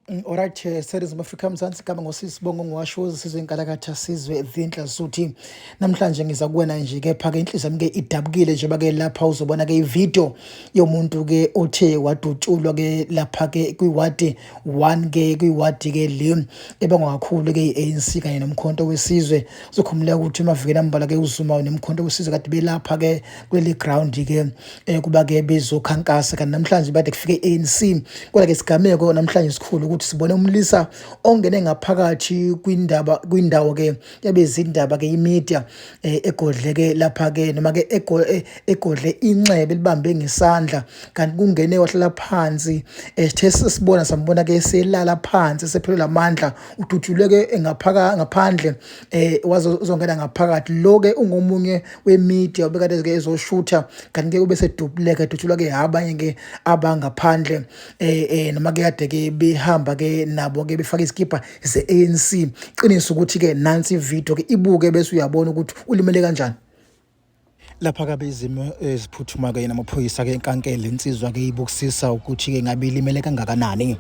Alright, Series Africa Mzansi, igama ngosisibongo ngiwashozi sizwe inkalakatha sizwe Zinhla Suthi. Namhlanje ngiza kuwena nje kepha ke inhliziyo yami ke idabukile njengoba ke lapha uzobona ke ivideo yomuntu ke othe wadutshulwa ke lapha ke kwiwadi 1 ke kwiwadi ke le ebangwa kakhulu ke i-ANC kanye nomkhonto wesizwe. Uzokhumbula ukuthi emavikeni ambalwa ke uZuma nomkhonto wesizwe kade belapha ke kuleli ground ke kuba ke bezokhankasa, kanti namhlanje bade kufike i-ANC. Kodwa ke sigameko namhlanje sikhulu ukuthi sibone umlisa ongene ngaphakathi kwindaba kwindawo ke yabezindaba ke imedia, egodle ke lapha ke noma ke egodle inxeba elibambe ngesandla, kanti kungene wahlala phansi. Sithe sesibona sambona ke selala phansi sephelelwa amandla, udutshulwe ke ngaphaka ngaphandle, wazongena ngaphakathi. Lo ke ungomunye wemedia obekade ke ezoshutha, kanti ke ube sedubuleka, edutshulwa ke abanye ke abangaphandle, noma ke kade ke behamba ke nabo ke befaka izikipa ze-ANC. Qiniso ukuthi ke nansi ivideo ke, ibuke bese uyabona ukuthi ulimele kanjani. Lapha kabe izimo eziphuthuma ke namaphoyisa ke enkankele insizwa ke, ibukusisa ukuthi ke ngabe ilimele kangakanani.